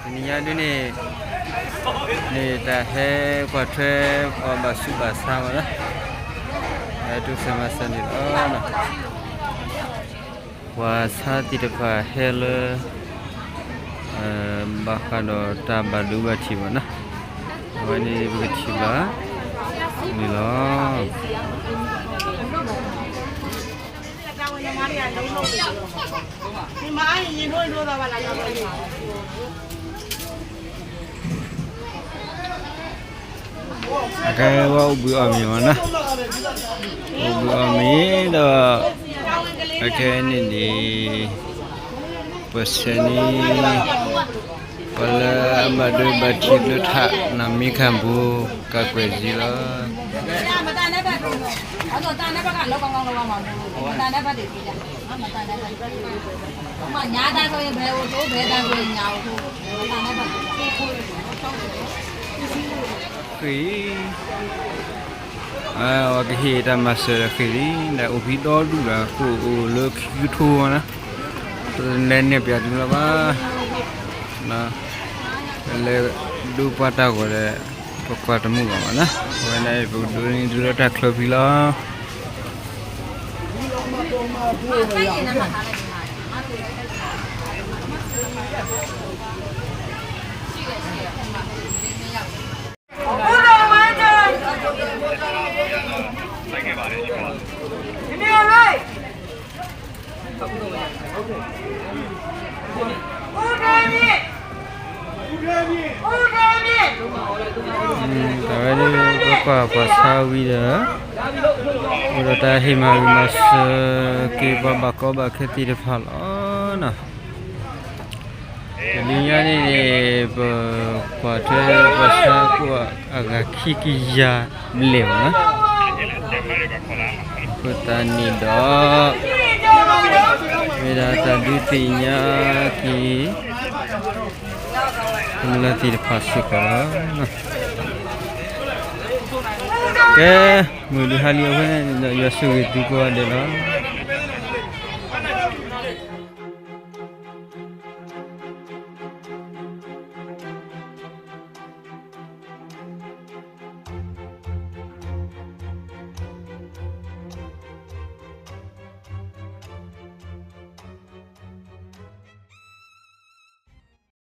တနံၤညါဒ်န့ၣ် န့ၣ်တၢ်ဟဲကွၢ်ထွဲပှၤဘၣ်ဆူးဘၣ်ဆါမးနီၤ, ဟဲတိစၢၤမၤစၢၤန့ၣ်လီၤ. ပှၤဆါသ့ၣ်တဖၣ်ဟဲလၢ ဘၣ်ဃးဒီးတၢ်ဘၣ်ဒိဘၣ်ထံးမးနီၤ, အဝဲန့ၣ်ပကထံၣ်ဘၣ်န့ၣ်လီၤ. အကဲဝဲအိၣ်ဘှံးအီၣ်မ့ၤမးနီၤ, အိၣ်ဘှံးအီၣ်မ့ၤဒီး အခဲအံၤန့ၣ်န့ၣ် ပဆဲးန့ၣ် ပှၤလၢအဘၣ်ဒိဘၣ်ထံးကျိထး နီၢ်မ့ၢ်ခၣ်ဘူ ကကွဲၢ်စ့လီၤ. ဃ့ၢ် အဝဲကဟ့ၣ်တၢ်မၤစၢၤဒီးဃ့ၢ်လံ, ဒီးအိၣ်ဖဲဒီဒူၣ်ဒီးခိၣ်အိၣ်လၢခံကထိမးနီၤ, လဲၤနဲၣ်ပၠးသုလီၤဘၣ်, လဲၤဒိပှၢ်တၢ်ဂီၤဒီး ပကွၢ်တမုာ်ဘၣ်မးနီၤ, အဝဲန့ၣ်ပကဒိးန့ၢ်သုလၢတၢ်ချၢဖံလီၤ. တၢ်ဝဲန့ၣ် ပကွၢ်ပှၤဆါဝံၤဒီး အိၣ်ဒီးတၢ်ဟ့ၣ်မၤဂံၢ်မၤစၢၤက့ၤပှၤဘၣ်ကီဘၣ်ခဲသ့ၣ်တဖၣ်လီၤနီၤ. တနံၤညါန့ၣ်န့ၣ် ပကွၢ်ထွဲပှၤဆါကိးအဂၤခံကယၤဘျဲၣ်မးနီၤ, အဃိသတးန့ၣ်ဒီး မ့ၢ်ဒၣ်တၢ်ဒုးသ့ၣ်ညါက့ၤ ကမျၢၢ်သ့ၣ်တဖၣ်စ့ၢ်ကီးလီၤ. ကဲ မုၢ်လံဟါလံအဃိန့ၣ်ဒီး ယွၤဆိၣ်ဂ့ၤသုကိးဂၤဒဲးလီၤ.